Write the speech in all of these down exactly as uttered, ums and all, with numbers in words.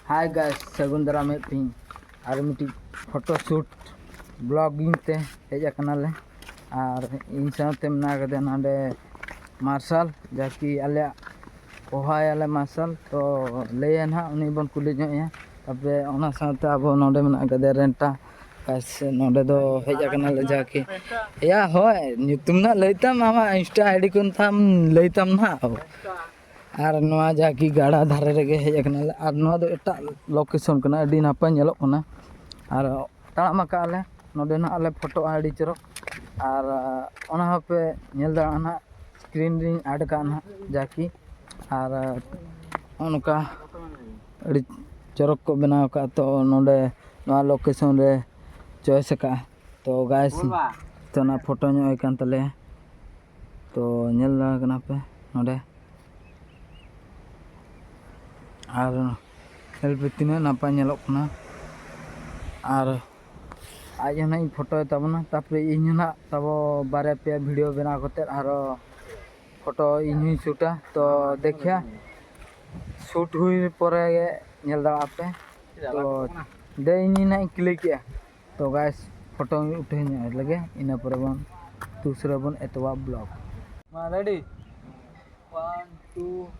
Hi guys, ᱥᱟᱹᱜᱩᱱ ᱫᱟᱨᱟᱢᱮᱫ ᱯᱮᱭᱟᱹᱧ ᱟᱨ ᱢᱤᱫᱴᱤᱡ photo shoot vlogging ᱛᱮ ᱦᱮᱡ ᱟᱠᱟᱱᱟᱞᱮ᱾ ᱟᱨ ᱤᱧ ᱥᱟᱶᱛᱮ ᱢᱮᱱᱟᱜ ᱟᱠᱟᱫᱮᱭᱟ ᱱᱚᱰᱮ ᱢᱟᱨᱥᱟᱞ, ᱡᱟᱠᱤ ᱟᱞᱮᱭᱟᱜ ᱯᱚᱦᱟᱭᱟᱞᱮ ᱢᱟᱨᱥᱟᱞ᱾ ᱛᱚ ᱞᱟᱹᱭᱟ ᱱᱟᱦᱟᱜ, ᱩᱱᱤ ᱵᱚᱱ ᱠᱩᱞᱤ ᱧᱚᱜ ᱮᱭᱟ᱾ ᱛᱟᱯᱚᱨᱮ ᱚᱱᱟ ᱥᱟᱶᱛᱮ ᱟᱵᱚ ᱱᱚᱰᱮ ᱢᱮᱱᱟᱜ ᱟᱠᱟᱫᱮᱭᱟ ᱨᱮᱱᱴᱟ᱾ ᱵᱟᱥ, ᱱᱚᱰᱮ ᱫᱚ ᱦᱮᱡ ᱟᱠᱟᱱᱟᱞᱮ ᱡᱟᱠᱤ᱾ ᱭᱟ ᱦᱳᱭ, ᱧᱩᱛᱩᱢ ᱱᱟᱜ ᱞᱟᱹᱭ ᱛᱟᱢ, ᱟᱢᱟᱜ Insta ID ᱠᱚ ᱛᱟᱢ ᱞᱟᱹᱭ ᱛᱟᱢ ᱱᱟᱦᱟᱜ᱾ ᱟᱨ ᱱᱚᱣᱟ ᱡᱟᱠᱤ ᱜᱟᱰᱟ ᱫᱷᱟᱨᱮ ᱨᱮᱜᱮ ᱦᱮᱡ ᱟᱠᱟᱱᱟᱞᱮ᱾ ᱟᱨ ᱱᱚᱣᱟ ᱫᱚ ᱮᱴᱟᱜ location ᱠᱟᱱᱟ, ᱟᱹᱰᱤ ᱱᱟᱯᱟᱭ ᱧᱮᱞᱚᱜ ᱠᱟᱱᱟ᱾ ᱟᱨ ᱛᱟᱲᱟᱢ ᱟᱠᱟᱫ ᱞᱮ, ᱱᱚᱰᱮ ᱱᱟᱦᱟᱜ ᱞᱮ ᱯᱷᱳᱴᱳᱜᱼᱟ ᱟᱹᱰᱤ ᱪᱚᱨᱚᱠ᱾ ᱟᱨ ᱚᱱᱟ ᱦᱚᱸᱯᱮ ᱧᱮᱞ ᱫᱟᱲᱮᱭᱟᱜᱼᱟ ᱱᱟᱦᱟᱜ, screen ᱨᱤᱧ add ᱠᱟᱜᱼᱟ ᱱᱟᱦᱟᱜ ᱡᱟᱠᱤ᱾ ᱟᱨ ᱱᱚᱜᱼᱚ ᱱᱚᱝᱠᱟ ᱟᱹᱰᱤ ᱪᱚᱨᱚᱠ ᱠᱚ ᱵᱮᱱᱟᱣ ᱟᱠᱟᱫᱼᱟ᱾ ᱛᱚ ᱱᱚᱰᱮ ᱱᱚᱣᱟ location ᱨᱮ choice ᱟᱠᱟᱫᱼᱟ᱾ ᱛᱚ guys, ᱛᱚ ᱚᱱᱟ ᱯᱷᱳᱴᱳ ᱧᱚᱜ ᱦᱩᱭ ᱠᱟᱱ ᱛᱟᱞᱮᱭᱟ᱾ ᱛᱚ ᱧᱮᱞ ᱫᱟᱲᱮ ᱠᱟᱱᱟ ᱯᱮ ᱱᱚᱰᱮ᱾ ᱟᱨ ᱧᱮᱞ ᱯᱮ ᱛᱤᱱᱟᱹᱜ ᱱᱟᱯᱟᱭ ᱧᱮᱞᱚᱜ ᱠᱟᱱᱟ᱾ ᱟᱨ ᱟᱡ ᱦᱚᱸ ᱱᱟᱜ ᱤᱧ ᱯᱷᱳᱴᱳᱭ ᱛᱟᱵᱚᱱᱟ, ᱛᱟᱯᱚᱨᱮ ᱤᱧ ᱦᱚᱸ ᱱᱟᱜ ᱛᱟᱵᱚ ᱵᱟᱨᱭᱟ ᱯᱮᱭᱟ video ᱵᱮᱱᱟᱣ ᱠᱟᱛᱮᱫ ᱟᱨᱚ ᱯᱷᱳᱴᱳ ᱤᱧ ᱦᱚᱸᱧ ᱥᱩᱴᱟ᱾ ᱛᱚ ᱫᱮᱠᱷᱤᱭᱟ, ᱥᱩᱴ ᱦᱩᱭ ᱯᱚᱨᱮ ᱜᱮ ᱧᱮᱞ ᱫᱟᱲᱮᱭᱟᱜᱼᱟ ᱯᱮ᱾ ᱛᱚ ᱫᱮ, ᱤᱧ ᱱᱟᱜ ᱤᱧ ᱠᱞᱤᱠᱮᱜᱼᱟ᱾ ᱛᱚ guys, ᱯᱷᱳᱴᱳ ᱩᱴᱷᱟᱹᱣ ᱧᱚᱜ ᱞᱮᱜᱮ, ᱤᱱᱟᱹ ᱯᱚᱨᱮ ᱵᱚᱱ ᱫᱩᱥᱨᱟ ᱵᱚᱱ ᱮᱛᱚᱦᱚᱵᱟ vlog᱾ ᱢᱟ ready, one, two᱾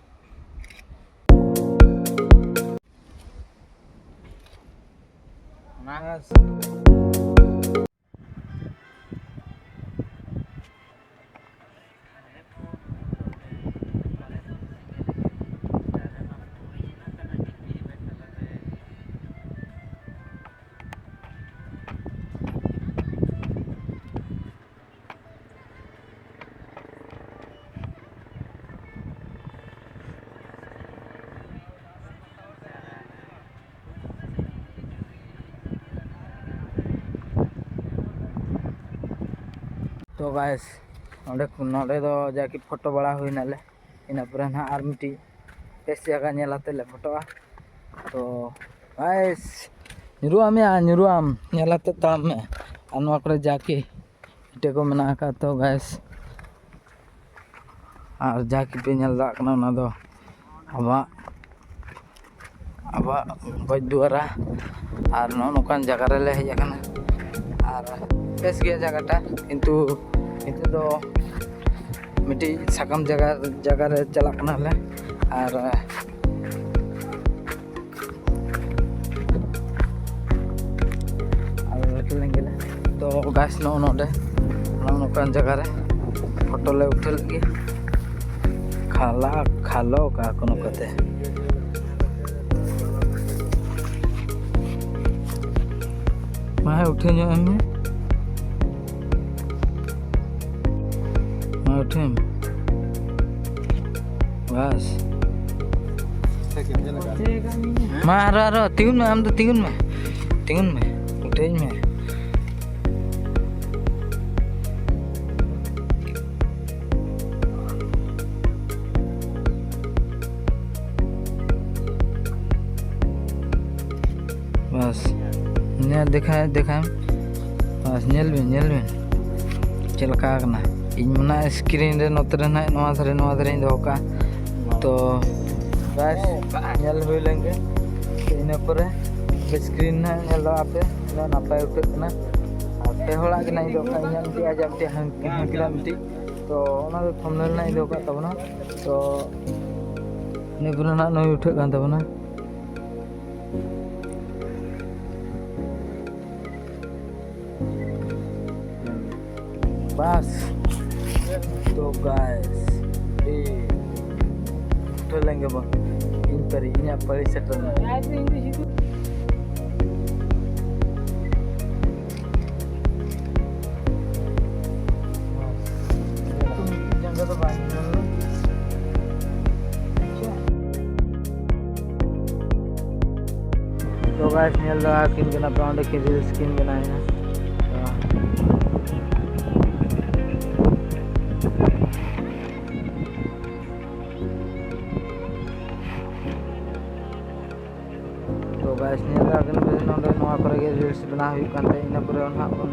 ᱛᱚ guys, ᱱᱚᱰᱮ ᱠᱷᱚᱱ, ᱱᱚᱰᱮ ᱫᱚ ᱡᱟᱠᱤ ᱯᱷᱳᱴᱳ ᱵᱟᱲᱟ ᱦᱩᱭ ᱱᱟᱞᱮ, ᱤᱱᱟᱹ ᱯᱚᱨᱮ ᱱᱟᱦᱟᱜ ᱟᱨ ᱢᱤᱫᱴᱤᱡ ᱵᱮᱥ ᱡᱟᱭᱜᱟ ᱧᱮᱞ ᱟᱛᱮ ᱞᱮ ᱯᱷᱳᱴᱳᱜᱼᱟ᱾ ᱛᱚ guys, ᱧᱩᱨᱩᱜ ᱟᱢ ᱭᱟ, ᱧᱩᱨᱩᱜ ᱟᱢ, ᱧᱮᱞ ᱟᱛᱮ ᱛᱟᱲᱟᱢ ᱢᱮ᱾ ᱟᱨ ᱱᱚᱣᱟ ᱠᱚᱨᱮ ᱡᱟᱠᱤ ᱤᱴᱟᱹ ᱠᱚ ᱢᱮᱱᱟᱜ ᱟᱠᱟᱫ᱾ ᱛᱚ guys, ᱟᱨ ᱡᱟᱠᱤ ᱯᱮ ᱧᱮᱞ ᱫᱟᱲᱮᱭᱟᱜ ᱠᱟᱱᱟ, ᱚᱱᱟ ᱫᱚ ᱟᱵᱚᱣᱟᱜ ᱟᱵᱚᱣᱟᱜ ᱵᱚᱡᱽᱫᱩᱣᱟᱨᱟ᱾ ᱟᱨ ᱱᱚᱜᱼᱚ ᱱᱚᱝᱠᱟᱱ ᱡᱟᱭᱜᱟ ᱨᱮᱞᱮ ᱦᱮᱡ ᱟᱠᱟᱱᱟ᱾ ᱟᱨ ᱵᱮᱥ ᱜᱮᱭᱟ ᱡᱟᱭᱜᱟᱴᱟ, ᱠᱤᱱᱛᱩ ᱱᱤᱛᱚᱜ ᱫᱚ ᱢᱤᱫᱴᱤᱡ ᱥᱟᱠᱟᱢ ᱡᱟᱭᱜᱟ, ᱡᱟᱭᱜᱟ ᱨᱮ ᱪᱟᱞᱟᱜ ᱠᱟᱱᱟᱞᱮ᱾ ᱟᱨ ᱟᱨ ᱞᱟᱹᱴᱩ ᱞᱮᱱ ᱜᱮᱞᱮ᱾ ᱛᱚ ᱜᱟᱭᱥ, ᱱᱚᱜᱼᱚ ᱱᱚᱰᱮ, ᱱᱚᱜᱼᱚ ᱱᱚᱝᱠᱟᱱ ᱡᱟᱭᱜᱟ ᱨᱮ ᱯᱷᱳᱴᱳ ᱞᱮ ᱩᱴᱷᱟᱹᱣ ᱞᱮᱫ ᱜᱮ᱾ ᱠᱷᱟᱞᱟ ᱠᱷᱟᱞᱚ ᱠᱟ ᱠᱳᱱᱳ ᱠᱟᱛᱮ᱾ ᱢᱟ ᱦᱮᱸ, ᱩᱴᱷᱟᱹᱣ ᱧᱚᱜ ᱮᱢ ᱢᱮ᱾ ᱢᱟ ᱩᱴᱷᱟᱹᱣ ᱢᱮ᱾ ᱵᱟᱥ᱾ ᱢᱟ ᱟᱨᱚ, ᱟᱨᱚ ᱛᱤᱸᱜᱩᱱ ᱢᱮ, ᱟᱢ ᱫᱚ ᱛᱤᱸᱜᱩᱱ ᱢᱮ, ᱛᱤᱸᱜᱩᱱ ᱢᱮ, ᱩᱴᱷᱟᱹᱧ ᱢᱮ᱾ ᱵᱟᱥ, ᱧᱮᱞ ᱫᱮᱠᱷᱟᱭ, ᱫᱮᱠᱷᱟᱭ᱾ ᱵᱟᱥ, ᱧᱮᱞ ᱵᱤᱱ, ᱧᱮᱞ ᱵᱤᱱ ᱪᱮᱫ ᱞᱮᱠᱟ ᱠᱟᱱᱟ᱾ ᱤᱧ ᱢᱮᱱᱟ screen ᱨᱮ, ᱱᱚᱛᱮ ᱨᱮ ᱱᱟᱦᱟᱜ ᱱᱚᱣᱟ ᱫᱷᱟᱨᱮ, ᱱᱚᱣᱟ ᱫᱷᱟᱨᱮᱧ ᱫᱚᱦᱚ ᱠᱟᱜᱼᱟ᱾ ᱛᱚ ᱵᱟᱥ, ᱧᱮᱞ ᱦᱩᱭ ᱞᱮᱱ ᱜᱮ᱾ ᱛᱚ ᱤᱱᱟᱹ ᱯᱚᱨᱮ screen ᱱᱟᱦᱟᱜ ᱧᱮᱞ ᱫᱚ ᱟᱯᱮ, ᱛᱤᱱᱟᱹᱜ ᱱᱟᱯᱟᱭ ᱩᱴᱷᱟᱹᱜ ᱠᱟᱱᱟ᱾ ᱟᱨ ᱯᱮ ᱦᱚᱲᱟᱜ ᱜᱮ ᱱᱟᱦᱟᱜ ᱤᱧ ᱫᱚᱦᱚ ᱠᱟᱜᱼᱟ, ᱤᱧᱟᱹᱜ ᱢᱤᱫᱴᱤᱡ, ᱟᱡᱟᱜ ᱢᱤᱫᱴᱤᱡ, ᱦᱟᱹᱱ-, ᱦᱟᱹᱱᱠᱤᱱᱟᱜ ᱢᱤᱫᱴᱤᱡ᱾ ᱛᱚ ᱚᱱᱟ ᱫᱚ thumbnail ᱱᱟᱦᱟᱜ ᱤᱧ ᱫᱚᱦᱚ ᱠᱟᱜ ᱛᱟᱵᱚᱱᱟ᱾ ᱛᱚ ᱤᱱᱟᱹ ᱯᱚᱨᱮ ᱱᱟᱦᱟᱜ ᱱᱩᱭ ᱩᱴᱷᱟᱹᱜ ᱠᱟᱱ ᱛᱟᱵᱚᱱᱟ᱾ ᱵᱟᱥ, ᱛᱚ ᱜᱟᱭᱥ, ᱟᱹᱰᱤ ᱩᱴᱷᱟᱹᱣ ᱞᱮᱱ ᱜᱮ ᱵᱚᱱ᱾ ᱤᱧ ᱯᱟᱹᱨᱤ, ᱤᱧᱟᱹᱜ ᱯᱟᱹᱨᱤ ᱥᱮᱴᱮᱨ ᱮᱱᱟ᱾ ᱡᱟᱸᱜᱟ ᱫᱚ ᱵᱟᱝ ᱧᱮᱞ ᱞᱮᱱᱟ᱾ ᱛᱚ ᱜᱟᱭᱥ, ᱧᱮᱞ ᱫᱟᱲᱮᱭᱟᱜ ᱠᱤᱱ ᱠᱟᱱᱟ ᱯᱮ, ᱚᱸᱰᱮ ᱠᱤᱱ reels ᱠᱤᱱ ᱵᱮᱱᱟᱣᱮᱫᱼᱟ᱾ ᱛᱚ ᱜᱟᱭᱥ, ᱧᱮᱞ ᱫᱟᱲᱮᱭᱟᱜ ᱠᱟᱱᱟ ᱯᱮ, ᱱᱚᱰᱮ ᱱᱚᱣᱟ ᱠᱚᱨᱮ ᱜᱮ reels ᱵᱮᱱᱟᱣ ᱦᱩᱭᱩᱜ ᱠᱟᱱ ᱛᱟᱦᱮᱸ, ᱤᱱᱟᱹ ᱯᱚᱨᱮ ᱱᱟᱦᱟᱜ ᱵᱚᱱ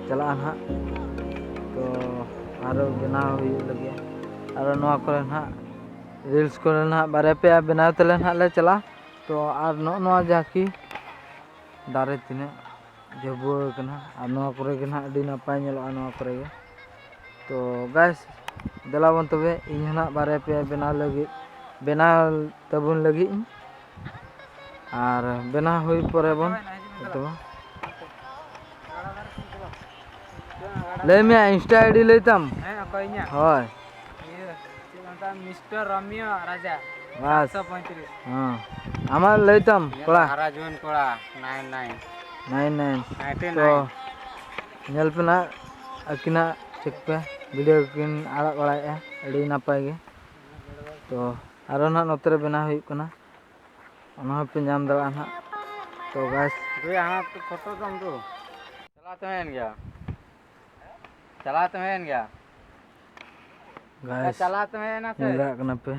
ᱪᱟᱞᱟᱜᱼᱟ ᱱᱟᱦᱟᱜ᱾ ᱛᱚ ᱟᱨᱚ ᱵᱮᱱᱟᱣ ᱦᱩᱭᱩᱜ ᱞᱟᱹᱜᱤᱫ, ᱟᱨᱚ ᱱᱚᱣᱟ ᱠᱚᱨᱮ ᱱᱟᱦᱟᱜ reels ᱠᱚᱨᱮ ᱱᱟᱦᱟᱜ ᱵᱟᱨᱭᱟ ᱯᱮᱭᱟ ᱵᱮᱱᱟᱣ ᱛᱮᱞᱮ ᱱᱟᱦᱟᱜ ᱞᱮ ᱪᱟᱞᱟᱜᱼᱟ᱾ ᱛᱚ ᱟᱨ ᱱᱚᱜᱼᱚ ᱱᱚᱣᱟ ᱡᱟᱦᱟᱸ ᱠᱤ ᱫᱟᱨᱮ ᱛᱤᱱᱟᱹᱜ ᱡᱷᱟᱹᱵᱩᱣᱟᱹ ᱠᱟᱱᱟ, ᱟᱨ ᱱᱚᱣᱟ ᱠᱚᱨᱮ ᱜᱮ ᱱᱟᱦᱟᱜ ᱟᱹᱰᱤ ᱱᱟᱯᱟᱭ ᱧᱮᱞᱚᱜᱼᱟ ᱱᱚᱣᱟ ᱠᱚᱨᱮ ᱜᱮ᱾ ᱛᱚ ᱜᱟᱭᱥ, ᱫᱮᱞᱟ ᱵᱚᱱ ᱛᱚᱵᱮ, ᱤᱧ ᱦᱚᱸ ᱱᱟᱦᱟᱜ ᱵᱟᱨᱭᱟ ᱯᱮᱭᱟ ᱵᱮᱱᱟᱣ ᱞᱟᱹᱜᱤᱫ, ᱵᱮᱱᱟᱣ ᱛᱟᱵᱚᱱ ᱞᱟᱹᱜᱤᱫ ᱤᱧ, ᱟᱨ ᱵᱮᱱᱟᱣ ᱦᱩᱭ ᱯᱚᱨᱮ ᱵᱚᱱ ᱮᱛᱚᱦᱚᱵᱟ᱾ ᱞᱟᱹᱭ ᱢᱮ, ᱤᱱᱥᱴᱟ ᱟᱭᱰᱤ ᱞᱟᱹᱭ ᱛᱟᱢ᱾ ᱦᱮᱸ, ᱚᱠᱚᱭ ᱤᱧᱟᱹᱜ? ᱦᱳᱭ᱾ ᱤᱭᱟᱹ, ᱪᱮᱫ ᱠᱚ ᱢᱮᱛᱟᱜᱼᱟ, ᱢᱤᱥᱴᱟᱨ ᱨᱟᱢᱤᱭᱚ ᱨᱟᱡᱟ, ᱵᱟᱥ᱾ ᱥᱟᱛᱥᱚ ᱯᱚᱸᱭᱛᱨᱤᱥ᱾ ᱦᱮᱸ, ᱟᱢᱟᱜ ᱞᱟᱹᱭ ᱛᱟᱢ, ᱤᱧᱟᱹᱜ ᱫᱚ ᱠᱚᱲᱟ᱾ ᱦᱟᱨᱟ ᱡᱩᱣᱟᱹᱱ ᱠᱚᱲᱟ, nine nine. Nine nine. Ninety ᱛᱚ, ᱱᱟᱭᱤᱱ᱾ ᱧᱮᱞ ᱯᱮ ᱱᱟᱜ, ᱟᱹᱠᱤᱱᱟᱜ ᱪᱮᱠ ᱯᱮ, ᱵᱷᱤᱰᱤᱭᱳ ᱠᱤᱱ ᱟᱲᱟᱜ ᱵᱟᱲᱟᱭᱮᱫᱼᱟ, ᱟᱹᱰᱤ ᱱᱟᱯᱟᱭ ᱜᱮ᱾ ᱛᱚ, ᱟᱨᱚ ᱱᱟᱜ ᱱᱚᱛᱮ ᱨᱮ ᱵᱮᱱᱟᱣ ᱦᱩᱭᱩᱜ ᱠᱟᱱᱟ, ᱚᱱᱟ ᱦᱚᱸᱯᱮ ᱧᱟᱢ ᱫᱟᱲᱮᱭᱟᱜᱼᱟ ᱱᱟᱜ᱾ ᱛᱚ ᱜᱟᱭᱥ, ᱫᱩᱭ ᱦᱟᱱᱟ ᱯᱷᱳᱴᱳ ᱫᱚ ᱩᱱᱫᱩ᱾ ᱪᱟᱞᱟᱣ ᱛᱟᱦᱮᱸᱭᱮᱱ ᱜᱮᱭᱟ᱾ ᱪᱟᱞᱟᱣ ᱛᱟᱦᱮᱸᱭᱮᱱ ᱜᱮᱭᱟ᱾ ᱜᱟᱭᱥ, ᱪᱟᱞᱟᱣ ᱛᱟᱦᱮᱸᱭᱮᱱᱟ ᱥᱮ? ᱧᱮᱞ ᱫᱟᱲᱮᱭᱟᱜ ᱠᱟᱱᱟ ᱯᱮ᱾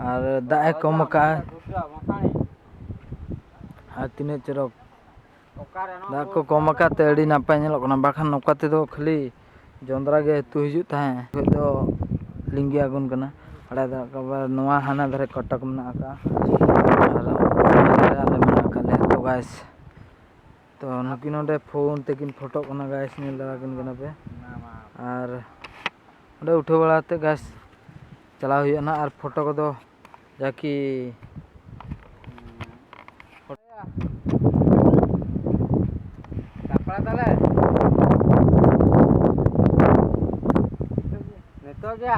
ᱟᱨ ᱫᱟᱜ ᱮ ᱠᱚᱢ ᱟᱠᱟᱫᱼᱟ᱾ ᱟᱨ ᱛᱤᱱᱟᱹᱜ ᱪᱚᱨᱚᱠ᱾ ᱫᱟᱜ ᱠᱚ ᱠᱚᱢ ᱟᱠᱟᱫ ᱛᱮ ᱟᱹᱰᱤ ᱱᱟᱯᱟᱭ ᱧᱮᱞᱚᱜ ᱠᱟᱱᱟ, ᱵᱟᱠᱷᱟᱱ ᱱᱚᱝᱠᱟ ᱛᱮᱫᱚ ᱠᱷᱟᱹᱞᱤ ᱡᱚᱸᱫᱽᱨᱟ ᱜᱮ ᱟᱹᱛᱩ ᱦᱤᱡᱩᱜ ᱛᱟᱦᱮᱸᱫ᱾ ᱱᱤᱛᱚᱜ ᱫᱚ ᱞᱤᱸᱜᱤ ᱟᱬᱜᱚᱱ ᱠᱟᱱᱟ᱾ ᱟᱲᱮ ᱫᱚ ᱟᱵᱟᱨ ᱱᱚᱣᱟ ᱦᱟᱱᱟ ᱫᱷᱟᱨᱮ ᱠᱚᱴᱚᱠ ᱢᱮᱱᱟᱜ ᱟᱠᱟᱫᱼᱟ, ᱟᱨ ᱱᱚᱣᱟ ᱫᱷᱟᱨᱮ ᱟᱞᱮ ᱢᱮᱱᱟᱜ ᱟᱠᱟᱫ ᱞᱮᱭᱟ᱾ ᱛᱚ ᱜᱟᱭᱥ, ᱛᱚ ᱱᱩᱠᱤᱱ ᱱᱚᱰᱮ ᱯᱷᱳᱱ ᱛᱮᱠᱤᱱ ᱯᱷᱳᱴᱳᱜ ᱠᱟᱱᱟ ᱜᱟᱭᱥ, ᱧᱮᱞ ᱫᱟᱲᱮᱭᱟᱠᱤᱱ ᱠᱟᱱᱟ ᱯᱮ᱾ ᱟᱨ ᱚᱸᱰᱮ ᱩᱴᱷᱟᱹᱣ ᱵᱟᱲᱟ ᱠᱟᱛᱮ ᱜᱟᱭᱥ ᱪᱟᱞᱟᱣ ᱦᱩᱭᱩᱜᱼᱟ ᱱᱟᱦᱟᱜ, ᱟᱨ ᱯᱷᱳᱴᱳ ᱠᱚᱫᱚ ᱡᱟᱠᱤ ᱥᱟᱯᱲᱟᱣ ᱛᱟᱞᱮ᱾ ᱱᱤᱛᱚᱜ ᱜᱮᱭᱟ᱾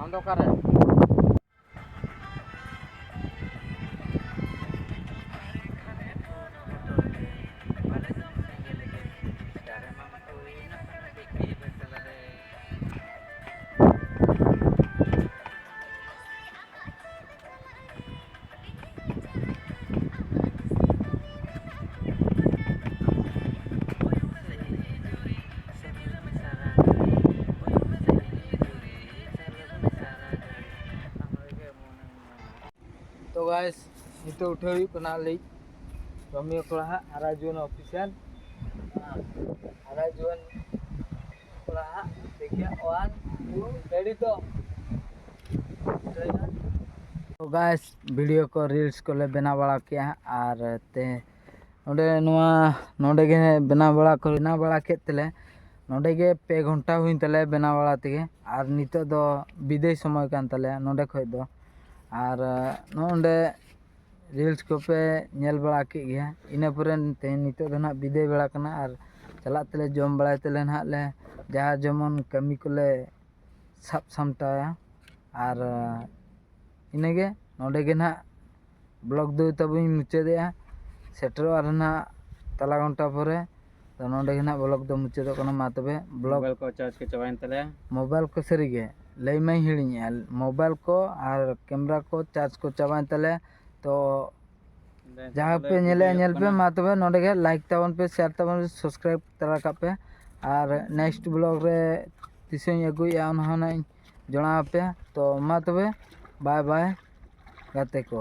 ᱟᱢ ᱫᱚ ᱚᱠᱟᱨᱮ? ᱛᱚ ᱜᱟᱭᱥ, ᱱᱤᱛᱚᱜ ᱩᱴᱷᱟᱹᱣ ᱦᱩᱭᱩᱜ ᱠᱟᱱᱟ ᱟᱞᱮ ᱨᱚᱢᱤᱭᱚ ᱠᱚᱲᱟ ᱦᱟᱸᱜ, ᱦᱟᱨᱟ ᱡᱩᱣᱟᱹᱱ ᱚᱯᱷᱤᱥᱤᱭᱟᱞ᱾ ᱦᱟᱨᱟ ᱡᱩᱣᱟᱹᱱ ᱠᱚᱲᱟ ᱦᱟᱸᱜ, ᱴᱷᱤᱠ ᱜᱮᱭᱟ, ᱚᱣᱟᱱ, ᱴᱩ, ᱨᱮᱰᱤ ᱛᱚ? ᱩᱴᱷᱟᱹᱣ ᱮᱱᱟ᱾ ᱵᱟᱥ, ᱵᱷᱤᱰᱤᱭᱳ ᱠᱚ, ᱨᱤᱞᱥ ᱠᱚᱞᱮ ᱵᱮᱱᱟᱣ ᱵᱟᱲᱟ ᱠᱮᱜᱼᱟ᱾ ᱟᱨ ᱛᱮ ᱱᱚᱰᱮ ᱱᱚᱣᱟ ᱱᱚᱰᱮ ᱜᱮ ᱵᱮᱱᱟᱣ ᱵᱟᱲᱟ ᱠᱚ ᱵᱮᱱᱟᱣ ᱵᱟᱲᱟ ᱠᱮᱫ ᱛᱮᱞᱮ ᱱᱚᱰᱮ ᱜᱮ ᱯᱮ ᱜᱷᱚᱱᱴᱟ ᱦᱩᱭᱮᱱ ᱛᱟᱞᱮᱭᱟ ᱵᱮᱱᱟᱣ ᱵᱟᱲᱟ ᱛᱮᱜᱮ᱾ ᱟᱨ ᱱᱤᱛᱚᱜ ᱫᱚ ᱵᱤᱫᱟᱹᱭ ᱥᱚᱢᱚᱭ ᱠᱟᱱ ᱛᱟᱞᱮᱭᱟ ᱱᱚᱰᱮ ᱠᱷᱚᱡ ᱫᱚ᱾ ᱟᱨ ᱱᱚᱜᱼᱚ ᱱᱚᱰᱮ ᱨᱤᱞᱥ ᱠᱚᱯᱮ ᱧᱮᱞ ᱵᱟᱲᱟ ᱠᱮᱫ ᱜᱮᱭᱟ᱾ ᱤᱱᱟᱹ ᱯᱚᱨᱮ ᱛᱮᱦᱮᱧ ᱱᱤᱛᱚᱜ ᱫᱚ ᱱᱟᱦᱟᱜ ᱵᱤᱫᱟᱹᱭ ᱵᱮᱲᱟ ᱠᱟᱱᱟ᱾ ᱟᱨ ᱪᱟᱞᱟᱜ ᱛᱮᱞᱮ ᱡᱚᱢ ᱵᱟᱲᱟᱭ ᱛᱮᱞᱮ ᱱᱟᱦᱟᱜ ᱞᱮ ᱡᱟᱦᱟᱸ ᱡᱮᱢᱚᱱ ᱠᱟᱹᱢᱤ ᱠᱚᱞᱮ ᱥᱟᱵ ᱥᱟᱢᱴᱟᱣᱟ᱾ ᱟᱨ ᱤᱱᱟᱹᱜᱮ ᱱᱚᱰᱮ ᱜᱮ ᱱᱟᱦᱟᱜ ᱵᱞᱚᱜ ᱫᱚ ᱛᱟᱵᱚᱧ ᱢᱩᱪᱟᱹᱫᱮᱜᱼᱟ᱾ ᱥᱮᱴᱮᱨᱚᱜᱼᱟ ᱨᱮᱱᱟᱜ ᱛᱟᱞᱟ ᱜᱷᱚᱱᱴᱟ ᱯᱚᱨᱮ᱾ ᱛᱚ ᱱᱚᱰᱮ ᱜᱮ ᱱᱟᱦᱟᱜ ᱵᱞᱚᱜ ᱫᱚ ᱢᱩᱪᱟᱹᱫᱚᱜ ᱠᱟᱱᱟ᱾ ᱢᱟ ᱛᱚᱵᱮ ᱵᱞᱚᱜ ᱢᱳᱵᱟᱭᱤᱞ ᱠᱚ ᱪᱟᱨᱡᱽ ᱠᱚ ᱪᱟᱵᱟᱭᱮᱱ ᱛᱟᱞᱮᱭᱟ᱾ ᱢᱳᱵᱟᱭᱤᱞ ᱠᱚ ᱥᱟᱹᱨᱤᱜᱮ ᱞᱟᱹᱭ ᱢᱟᱧ ᱦᱤᱲᱤᱧᱮᱜᱼᱟ, ᱢᱳᱵᱟᱭᱤᱞ ᱠᱚ ᱟᱨ ᱠᱮᱢᱮᱨᱟ ᱠᱚ ᱪᱟᱨᱡᱽ ᱠᱚ ᱪᱟᱵᱟᱭᱮᱱ ᱛᱟᱞᱮᱭᱟ᱾ ᱛᱚ ᱡᱟᱦᱟᱸ ᱯᱮ ᱧᱮᱞᱮᱜᱼᱟ ᱧᱮᱞ ᱯᱮ᱾ ᱢᱟ ᱛᱚᱵᱮ ᱱᱚᱰᱮ ᱜᱮ ᱞᱟᱭᱤᱠ ᱛᱟᱵᱚᱱ ᱯᱮ, ᱥᱮᱭᱟᱨ ᱛᱟᱵᱚᱱ ᱯᱮ, ᱥᱟᱵᱥᱠᱨᱟᱭᱤᱵ ᱛᱟᱨᱟ ᱠᱟᱜ ᱯᱮ᱾ ᱟᱨ ᱱᱮᱠᱥᱴ ᱵᱞᱚᱜ ᱨᱮ ᱛᱤᱥ ᱤᱧ ᱟᱹᱜᱩᱭᱮᱜᱼᱟ ᱚᱱᱟ ᱦᱚᱸ ᱱᱟᱜ ᱤᱧ ᱡᱚᱲᱟᱣ ᱟᱯᱮᱭᱟ᱾ ᱛᱚ ᱢᱟ ᱛᱚᱵᱮ ᱵᱟᱭ ᱵᱟᱭ ᱜᱟᱛᱮ ᱠᱚ᱾